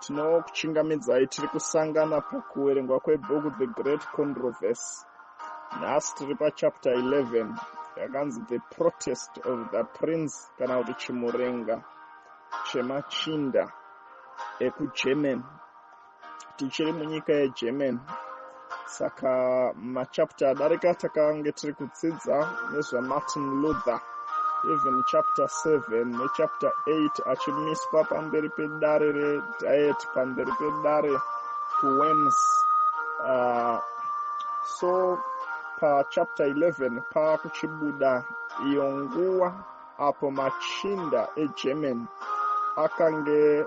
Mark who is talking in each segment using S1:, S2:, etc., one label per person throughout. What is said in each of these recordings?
S1: Tinokuchingamidzai tiri kusangana pakuverengwa kwebhuku The Great Controversy. Nhasi tiri pachapter 11 yakanzi The Protest of the Prince, kana kuti Chimurenga Chemachinda ekuGermany. Tichiri munyika yeGermany. Saka machapter adarika takange tiri kudzidza nezvaMartin Luther, even chapter 7 nechapter 8 achimiswa pamberi pedare reDiet, pamberi pedare kuWorms. So pachapter 11 paakuchibuda iyo nguva apo machinda eGermany akange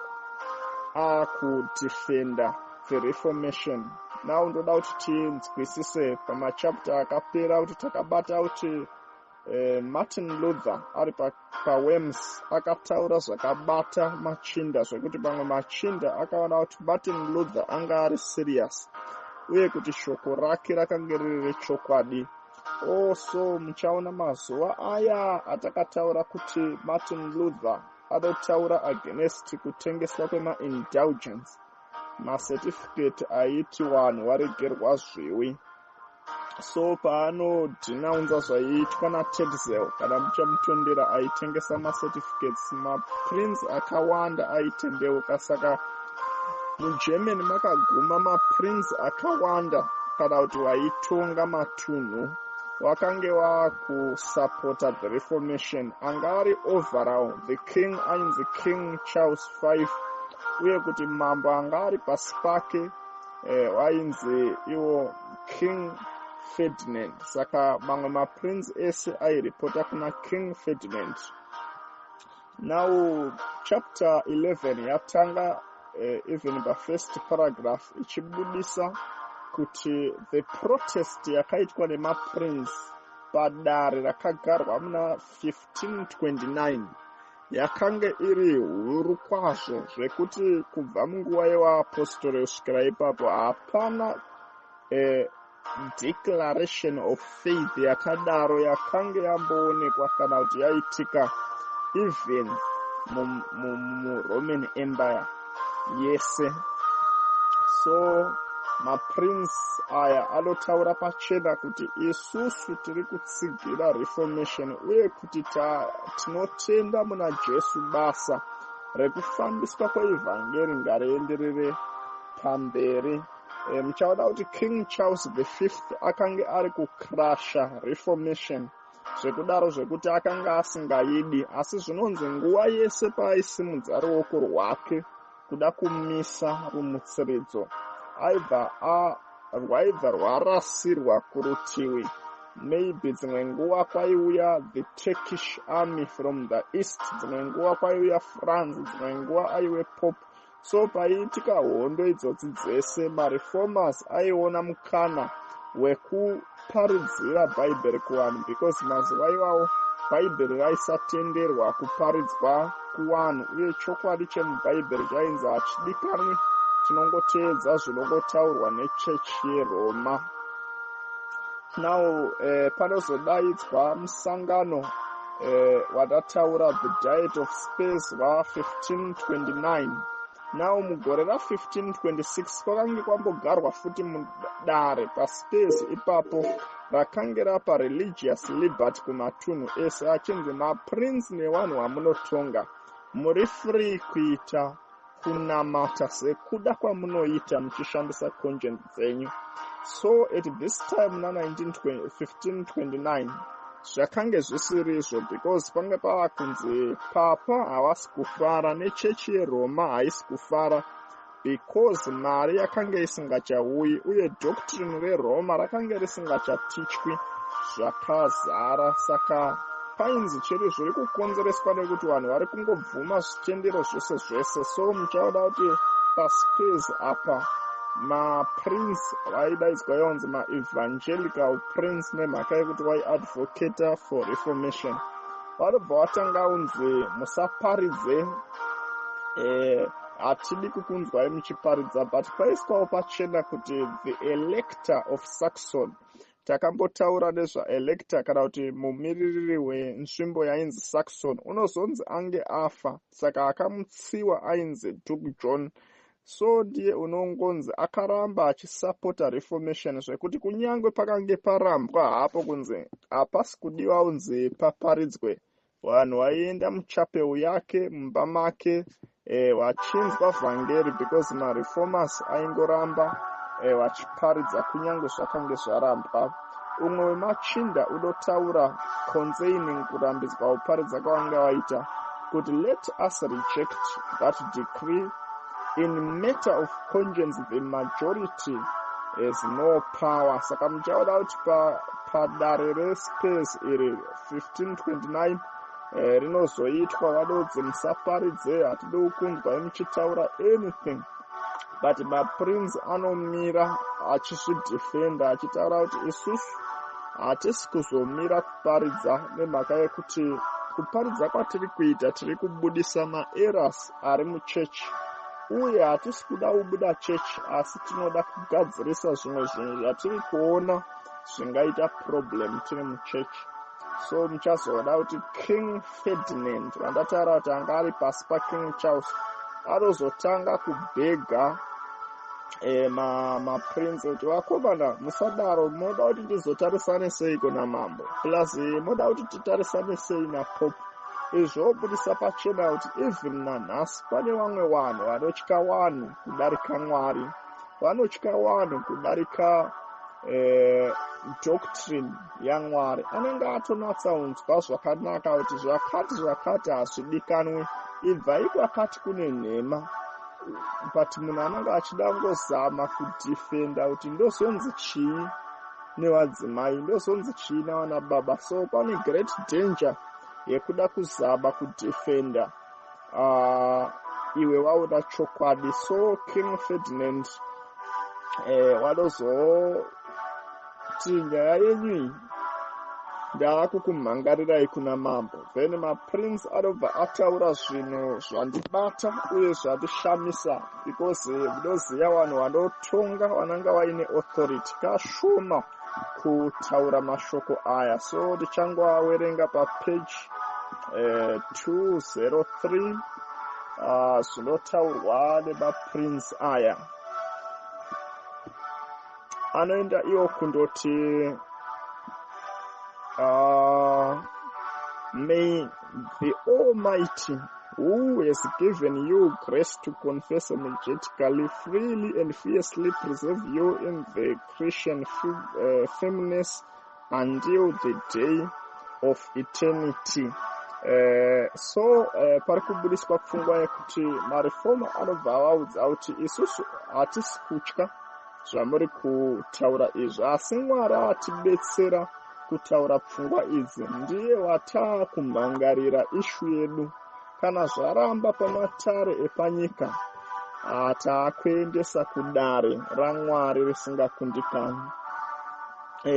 S1: akudefenda the Reformation. Now ndoda kuti tinzwisise pamachapter akapera kuti takabata kuti Martin Luther ari paWorms akataura zvakabata machinda, zvekuti pamwe machinda akaona kuti Martin Luther anga ari serious uye kuti shoko rake rakange riri rechokwadi. Also muchaona mazuva aya atakataura kuti Martin Luther anotaura against kutengeswa kwemaindulgence, macertificate aiti vanhu varegerwa zviwi. So paanodhinaunza zvaiitwa naTetzel, kana muchamutondera, aitengesa macertificates, maprince akawanda aitendeuka. Saka muGermany makaguma maprince akawanda, kana kuti waitonga matunhu, wakange wakusapota the Reformation. Anga ari overall the king ainzi King Charles V, uye kuti mambo anga ari pasi pake wainzi iwo King Ferdinand. Saka mamwe maprince ese airipota kuna King Ferdinand. Now chapter 11 yatanga even pafirst paragraph ichibudisa kuti the protest yakaitwa nemaprince padare rakagarwa muna 1529 yakange iri huru kwazvo, zvekuti kubva munguva yevapostori kusvikira ipapo hapana declaration of faith yakadaro yakange yamboonekwa kana kuti yaitika, even muRoman Empire yese. So maprince aya anotaura pachena kuti isusu tiri kutsigira Reformation uye kuti tinotenda muna Jesu, basa rekufambiswa kweivhangeri ngarienderere pamberi. Muchaona kuti King Charles the Fifth akange ari kucrusha Reformation zvekudaro zvekuti akanga asingaidi, asi zvinonzi nguva yese paaisimudza ruoko rwake kuda kumisa rumutsiridzo, aibva rwaibva rwarasirwa kurutivi. Maybe dzimwe nguva kwaiuya the Turkish army from the east, dzimwe nguva kwaiuya France, dzimwe nguva aiwe Pope. So paiitika hondo idzodzi dzese, mareformers aiona mukana wekuparidzira Bhaibheri kuvanhu, because mazuva iwawo Bhaibheri raisatenderwa kuparidzwa kuvanhu, uye chokwadi chemubhaibheri chainzi hachidikanwi, tinongoteedza zvinongotaurwa nechechi yeRoma. Now panozodaidzwa musangano watataura, the Diet of Spires wa1529. Now mugore ra1526 kwakange kwambogarwa futi mudare paSpires ipapo rakange rapa religious liberty kumatunhu ese, achinzi maprince nevanhu vamunotonga muri free kuita kunamata sekuda kwamunoita muchishandisa conscience dzenyu. So at this time na1529 zvakange zvisirizvo, because pange pava kunzi papa havasi kufara nechechi yeRoma, haisi kufara because mari yakanga isingachauyi uye doctrine reRoma rakange risingachatichwi zvakazara. Saka painzi chiri zviri kukonzereswa nekuti vanhu vari kungobvuma zvitendero zvese zvese. So muchaona kuti paSpires apa maprince vaidaidzwa yaunzi maevangelical prince nemhaka yekuti waiadvocata for Reformation. Vanobva vatanga unzi musaparidze, hatidi kukunzwai muchiparidza. But paiswawo pachena kuti the Elector of Saxon Takambotaura nezvaelector, kana kuti mumiririri wenzvimbo yainzi Saxon, unozonzi ange afa, saka akamutsiwa ainzi Duke John. So ndiye unongonzi akaramba achisapota Reformation, zvekuti kunyange pakange parambwa hapo kunzi hapasi kudiwa kunzi paparidzwe, vanhu vaienda muchapel yake, mumba make, vachinzwa vhangeri, because mareformers aingoramba vachiparidza kunyange zvakange zvarambwa. Umwe wemachinda unotaura concerning kurambidzwa kuparidza kwavanga vaita kuti, "Let us reject that decree. In matter of conscience the majority has no power." Saka muchaona kuti padare reSpurs iri 1529 rinozoitwa, vadodzi musaparidze, hatidi kukunzwai muchitaura anything, but maprince anomira achizvidefenda, achitaura kuti isusu hatisi kuzomira kuparidza nemhaka yekuti kuparidza kwatiri kuita tiri kubudisa maerrors ari muchechi, uye hatisi kuda kubuda chechi, asi tinoda kugadzirisa zvimwe zvinhu zvatiri kuona zvingaita problem tiri muchechi. So muchazoona kuti King Ferdinand, vandataura kuti anga ari pasi paKing Charles, anozotanga kubhega maprince kuti, "Vakomana, musadaro. Moda kuti ndizotarisane seiko namambo? Plus moda kuti titarisane sei naPope?" Izvi zvobudisa pachena kuti even nanhasi pane vamwe vanhu vanotya vanhu kudarika Mwari, vanotya vanhu kudarika doctrine yaMwari. Anenge atonatsaunzwa zvakanaka kuti zvakati zvakati hazvidikanwi, ibvai kwakati kune nhema, but munhu anenge achida kungozama kudefenda kuti ndozonzi chii nevadzimai, ndozonzi chii navana baba. So pane great danger yekuda kuzama kudefenda iwe waona chokwadi. So King Ferdinand wanozoti, "Nyaya yenyu iyi ndaakukumhangarirai kuna mambo." Then maprince anobva ataura zvinhu zvandibata uye zvandishamisa, because munoziva vanhu vanotonga vananga vaine authority kashoma kutaura mashoko aya. So ndichangoawerenga papage 203, zvinotaurwa nemaprince aya. Anoenda iwo kundoti, "May the Almighty, who has given you grace to confess energetically, freely and fiercely, preserve you in the Christian firmness until the day of eternity." So pari kubudiswa pfungwa yekuti mareformer anobva avaudza kuti isusu hatisi kutya zvamuri kutaura izvi, asi Mwari atibetsera kutaura pfungwa idzi, ndiye wataakumhangarira issue yedu. Kana zvaramba pamatare epanyika, taakuendesa kudare raMwari risingakundikani.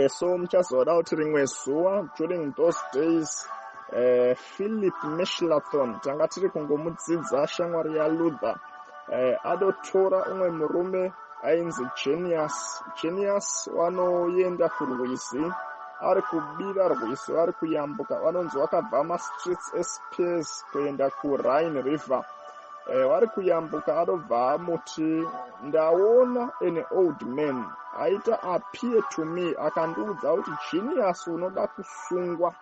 S1: So muchazoda kuti rimwe zuva during those days, Philip Melanchthon, tanga tiri kungomudzidza, shamwari yaLuther, adotora umwe murume ainzi Genius. Genius vanoenda kurwizi, ari kubira rwizi, vari kuyambuka, vanonzi vakabva mastreets eSpurs kuenda kuRhine River. Vari kuyambuka, anobva amuti, "Ndaona an old man aita appear to me, akandiudza kuti Genius unoda kusungwa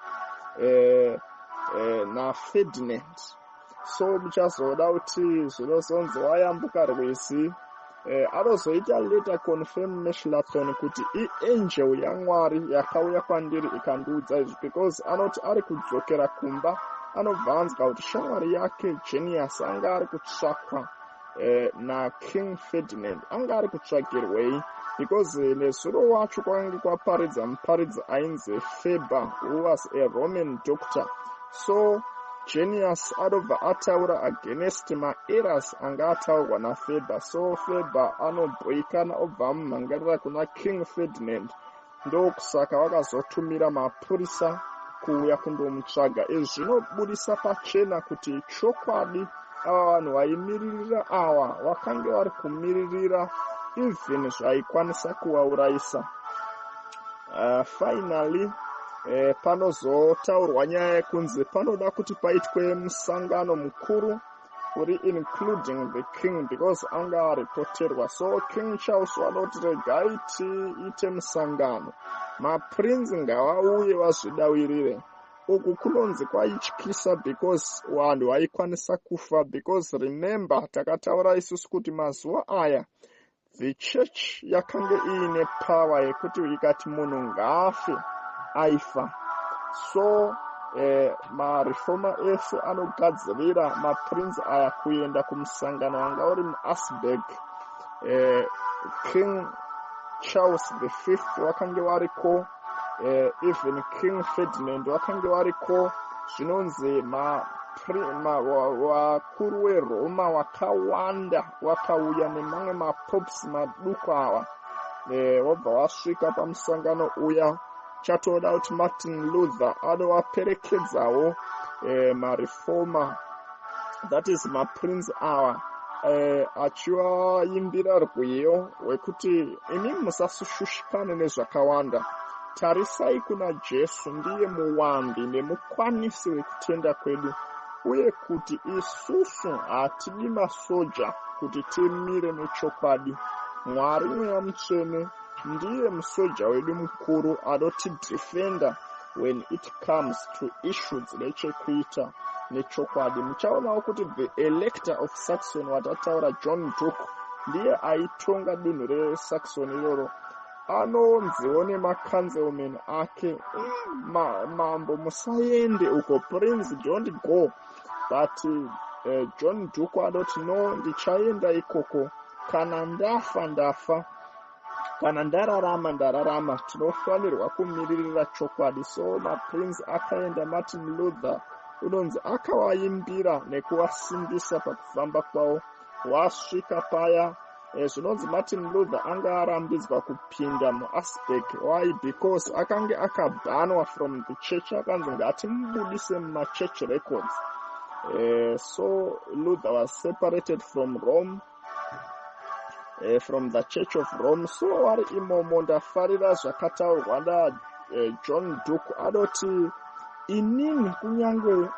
S1: naFerdinand." So muchazoda kuti zvinozonzi wayambuka rwizi, anozoita later confirm Melanchthon kuti iangel yaMwari yakauya kwandiri ikandiudza izvi, because anoti ari kudzokera kumba, anobva anzwa kuti shamwari yake Genius anga ari kutsvakwa naKing Ferdinand. Anga ari kutsvakirwei? Because nezuro wacho kwakange kwaparidza muparidzi ainzi Faber, who was a Roman doctor. So Genius anobva ataura against maerrors anga ataurwa naFaber. So Faber anobhoikana, obva amumhangarira kuna King Ferdinand. Ndokusaka vakazotumira mapurisa kuuya kundomutsvaga. Izvi zvinobudisa pachena kuti chokwadi ava vanhu vaimiririra ava vakange vari kumiririra even zvaikwanisa kuvaurayisa. Finally, panozotaurwa nyaya yekunzi panoda kuti paitwe musangano mukuru uri including the king, because anga aripoterwa. So King Charles vanoti, "Regai tiite musangano, maprince ngavauye vazvidawirire." Uku kunonzi kwaityisa because vanhu vaikwanisa kufa, because remember, takataura isusu kuti mazuva aya the church yakange iine power yekuti ikati munhu ngaafe, aifa. So mareformer ese anogadzirira maprince aya kuenda kumusangano wanga uri muAugsburg. King Charles the Fifth wakange wariko, even King Ferdinand wakange wariko. Zvinonzi vakuru weroma wakawanda wakauya nemamwe mapopes maduku awa. Wobva wasvika pamusangano uya. Chatoda kuti Martin Luther anovaperekedzawo mareformer, that is maprince awa, achivaimbira rwiyo rwekuti, "Imi musashushikane nezvakawanda, tarisai kuna Jesu, ndiye muwambi nemukwanisi wekutenda kwedu, uye kuti isusu hatidi masoja kuti timire nechokwadi. Mwari Mweya Mutsvene ndiye musoja wedu mukuru anotidefenda when it comes to issue dzine chekuita nechokwadi." Muchaonawo kuti the Elector of Saxon watataura, John Duke, ndiye aitonga dunhu reSaxon iroro. Anonziwo nemacouncilmen ake, "Mambo, musaende uko, prince, don't go." But John Duke anoti, "No, ndichaenda ikoko. Kana ndafa, ndafa; kana ndararama, ndararama. Tinofanirwa kumiririra chokwadi." So maprince akaenda. Martin Luther unonzi akavaimbira nekuvasimbisa pakufamba kwavo. Wasvika paya, zvinonzi Martin Luther anga arambidzwa kupinda muAugsburg. Why? Because akange akabhanwa from the church. Akanzi ngatimubudise mumachurch records. So Luther was separated from Rome, from the Church of Rome. So vari imomo, ndafarira zvakataurwa naJohn Duke. Anoti, "Inini kunyange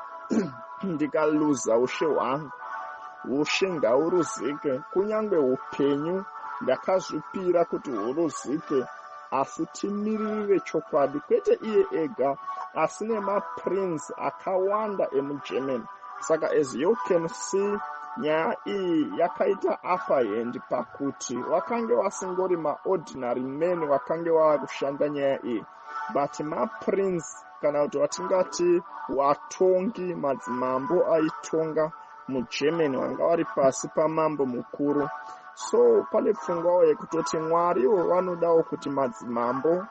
S1: ndikaluza ushe hwangu, ushe ngauruzike. Kunyange upenyu ndakazvipira kuti huruzike, asi timiririre chokwadi." Kwete iye ega, asi nemaprince akawanda emuGermany. Saka as you can see, nyaya iyi yakaita upper hand pakuti wakange wasingori maordinary men wakange wava kushanda nyaya iyi, but maprince, kana kuti watingati watongi, madzimambo aitonga muGermany vanga vari pasi pamambo mukuru. So pane pfungwawo yekutoti Mwariwo vanodawo kuti madzimambo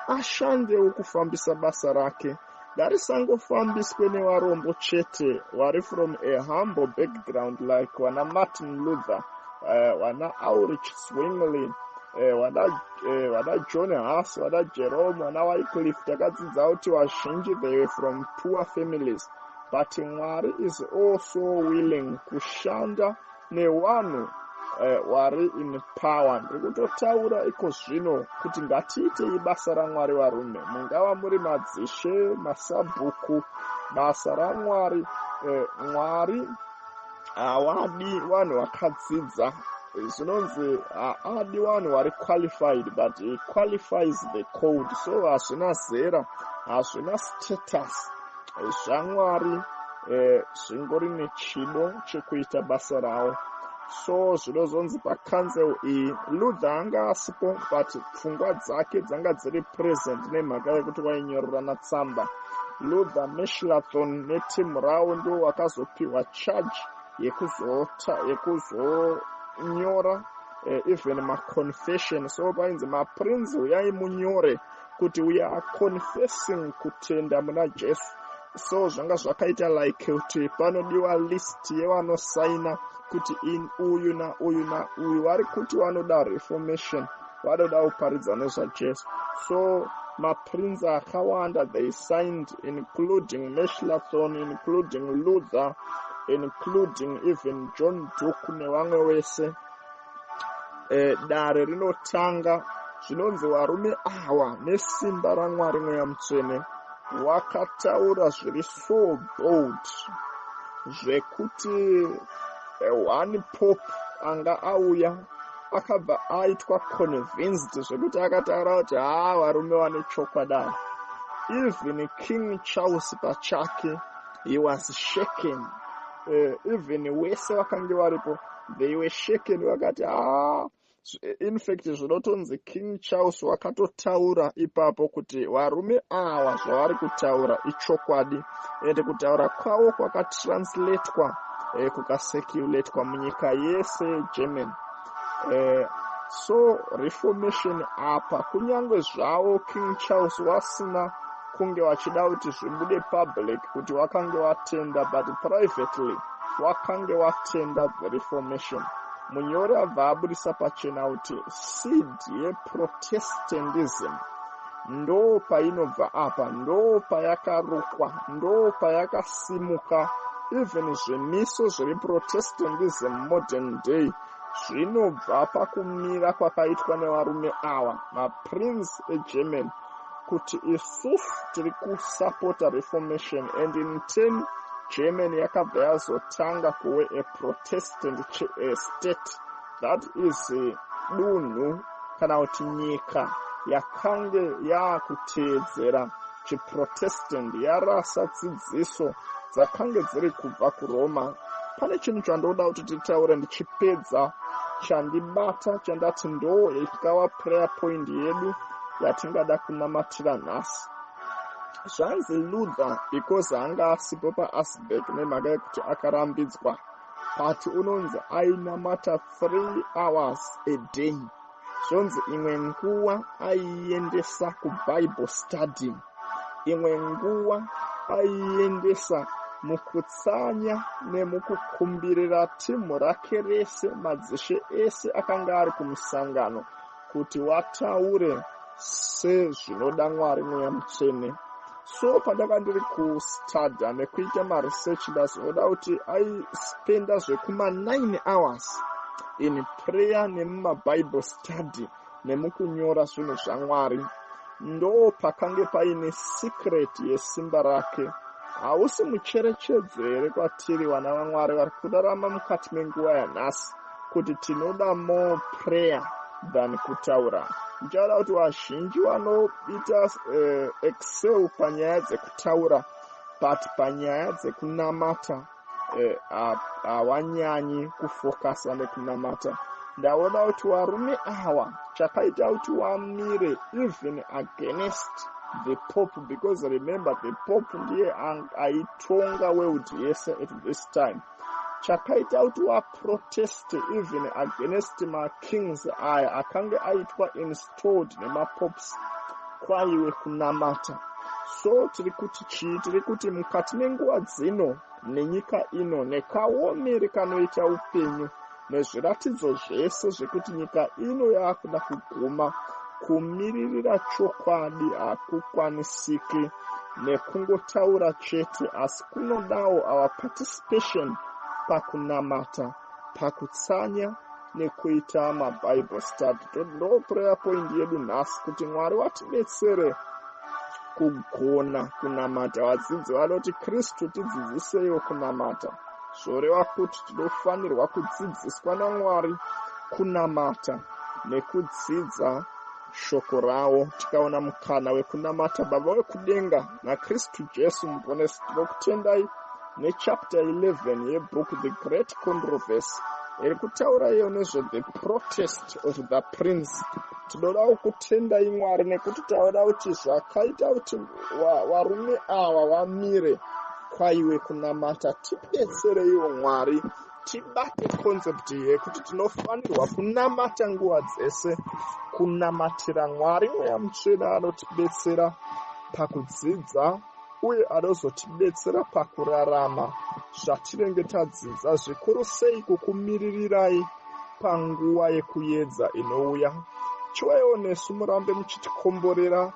S1: ashandewo kufambisa basa rake. Ngarisangofambiswe nevarombo chete vari from a humble background, like vana Martin Luther, vana Ulrich Zwingli, vana John Huss, vana Jerome, vana Wycliffe. Takadzidza kuti vazhinji, they were from poor families, but Mwari is also willing kushanda nevanhu vari in power. Ndiri kutotaura iko zvino kuti ngatiitei basa raMwari, varume. Mungava muri madzishe, masabhuku, basa raMwari, Mwari havadi vanhu vakadzidza. Zvinonzi haadi vanhu vari qualified, but he qualifies the called. So hazvina zera, hazvina status zvaMwari, zvingori nechido chekuita basa ravo. So zvinozonzi pacouncil iyi Luther anga asipo, but pfungwa dzake dzanga dziri present nemhaka yekuti wainyorerana tsamba. Luther, Melanchthon netimu ravo ndo vakazopiwa charge yekuzonyora even maconfession. So painzi, "Maprince, uyai munyore kuti we are confessing kutenda muna Jesu." So zvanga zvakaita like kuti panodiwa list yevanosaina kuti uyu nauyu nauyu vari kuti vanoda reformation, vanoda kuparidza nezvaJesu. So maprince akawanda, they signed, including Melanchthon, including Luther, including even John Duke nevamwe vese. Dare rinotanga. Zvinonzi varume awa nesimba raMwari Mweya Mutsvene wakataura zviri so bold zvekuti one pope anga auya akabva aitwa convinced zvekuti akataura kuti haa, varume vane chokwadi ava. Even King Charles pachake, he was shaken. Even wese vakange varipo, they were shaken. Vakati haa, in fact zvinotonzi King Charles wakatotaura ipapo kuti varume ava zvavari kutaura ichokwadi, ende kutaura kwavo kwakatranslatwa, kukacirculatwa munyika yese yeGermany. So Reformation apa, kunyange zvavo King Charles wasina kunge vachida kuti zvibude public kuti wakange watenda, but privately wakange watenda the Reformation. Munyori abva abudisa pachena kuti seed yeProtestantism ndo painobva apa, ndo payakarukwa, ndo payakasimuka. Even zvimiso zviri Protestantism modern day zvinobva pakumira kwakaitwa nevarume ava, maprince eGermany, kuti isusu tiri kusapota Reformation. And in turn Germany yakabva yazotanga kuve a Protestant state, that is dunhu kana kuti nyika yakange yaakuteedzera chiProtestant, yarasa dzidziso dzakange dziri kubva kuRoma. Pane chinhu chandoda kuti titaure ndichipedza, chandibata, chandati ndo ikava prayer point yedu yatingada kunamatira nhasi. Zvanzi Luther, because anga asipo paAugsburg nemhaka yekuti akarambidzwa, but unonzi ainamata 3 hours a day. Zvonzi imwe nguva aiendesa kuBible study, imwe nguva aiendesa mukutsanya nemukukumbirira timu rake rese, madzishe ese akanga ari kumusangano, kuti wataure sezvinoda Mwari Mweya Mutsvene. So pandanga ndiri kustudya nekuita maresearch, ndazoona kuti aispenda zvekuma9 hours in prayer nemumaBible study nemukunyora zvinhu zvaMwari. Ndo pakange paine secret yesimba rake. Hausi mucherechedzo here kwatiri vana vaMwari vari kurarama mukati menguva yanhasi kuti tinoda more prayer than kutaura? Ndichaona kuti vazhinji vanoita excel panyaya dzekutaura, but panyaya dzekunamata hawanyanyi kufokasa nekunamata. Ndaona kuti varume ava, chakaita kuti wamire even against the pope, because remember, the pope ndiye aitonga world yese at this time, chakaita kuti waproteste even against makings aya akange aitwa installed nemapopes kwaiwe kunamata. So tiri kuti chii? Tiri kuti mukati menguva dzino nenyika ino, nekaomere kanoita upenyu, nezviratidzo zvese zvekuti nyika ino yaakuda kuguma, kumiririra chokwadi hakukwanisiki nekungotaura chete, asi kunodawo our participation pakunamata, pakutsanya nekuita maBible study. Ndo prayer point yedu nhasi, kuti Mwari watibetsere kugona kunamata. Vadzidzi vanoti, "Kristu, tidzidziseiwo kunamata." Zvoreva kuti tinofanirwa kudzidziswa naMwari kunamata nekudzidza shoko ravo. Tikaona mukana wekunamata, Baba wekudenga naKristu Jesu Muponesi, tinokutendai nechapter 11 yebhuku The Great Controversy, iri kutaura iyo nezvethe protest of the prince. Tinoda kukutendai Mwari nekuti taona kuti zvakaita kuti varume ava vamire kwaiwe kunamata. Tibetsereiwo Mwari, tibate concept yekuti tinofanirwa kunamata nguva dzese, kunamatira Mwari Mweya Mutsvene anotibetsera pakudzidza uye anozotibetsera pakurarama zvatinenge tadzidza, zvikuru sei kukumiririrai panguva yekuedza inouya. Chiwaiwo nesu, murambe muchitikomborera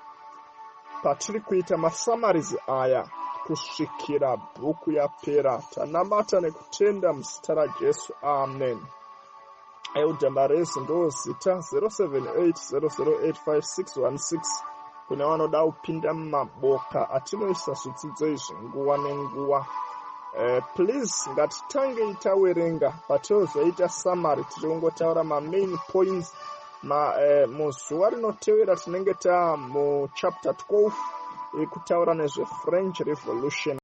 S1: patiri kuita masummaries aya kusvikira bhuku yapera. Tanamata nekutenda muzita raJesu, amen. Elder Marezi ndo zita, 0780085616 kune vanoda kupinda mumaboka atinoisa zvidzidzo izvi nguva nenguva. Please ngatitangei tawerenga, patozoita summary tiri kungotaura mamain points. Muzuva rinotevera tinenge taa muchapter 12 ekutaura nezveFrench Revolution.